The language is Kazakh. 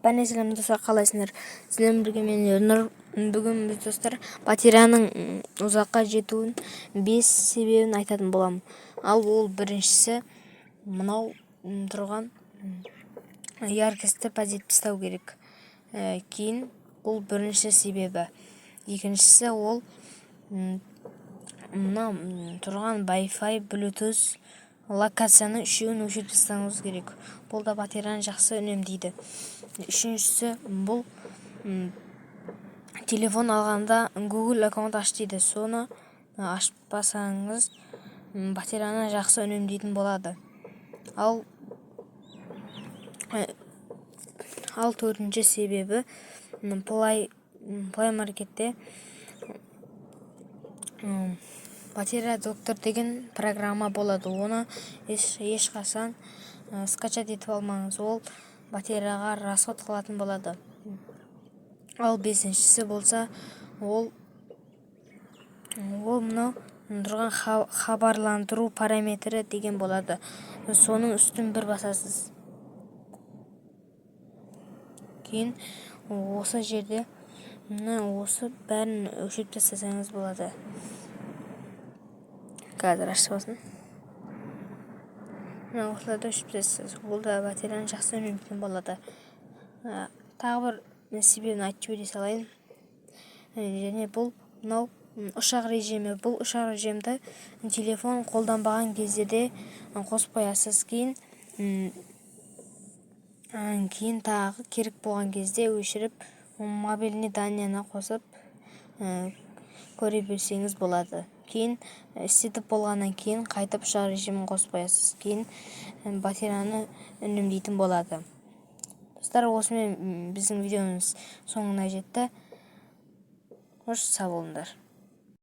Бәріне сәлем, достар! Қалайсыңдар? Сіздермен бірге мен, Ернұр. Бүгін біз, достар, батареяның ұзаққа жетуін бес себебін айтатын боламын. Ал ол біріншісі: мынау тұрған яркость ті пәзетіп тастау керек. Кейін бұл бірінші себебі. Екіншісі: ол мына тұрған Wi-Fi, Bluetooth, локацияны, үшеуін өшіріп тастауыңыз керек. Бұл да батареяны жақсы үнемдейді. Үшіншісі: бұл телефон алғанда Google аккаунт аш дейді. Соны ашпасаңыз, батареяны жақсы үнемдейтін болады. Ал төртінші себебі: Play Маркетте «Батарея доктор» деген программа болады. Оны ешқашан скачать етіп алмаңыз, ол батареяға расход қылатын болады. Ал бесіншісі болса, ол мынау тұрған «Хабарландыру параметрі» деген болады. Соның үстін бір басасыз. Кейін осы жерде мына осы бәрін өшіріп тастасаңыз болады. Қазір ашып алсын. Мына осыларды өшіріп тастайсыз. Ол да батареяны жақсы үнемдейтін болады. Тағы бір себебін айтып жібере салайын. Және бұл мынау ұшақ режимі. Бұл ұшақ режимді телефон қолданбаған кезде де қосып қоясыз. Кейін тағы керек болған кезде өшіріп, мобильный данные ны қосып көре берсеңіз болады. Кейін істетіп болғаннан кейін қайтып ұшақ режимін қосып қоясыз. Кейін батареяны үнемдейтін болады. Достар, осымен біздің видеомыз соңына жетті. Қош, сау болыңдар.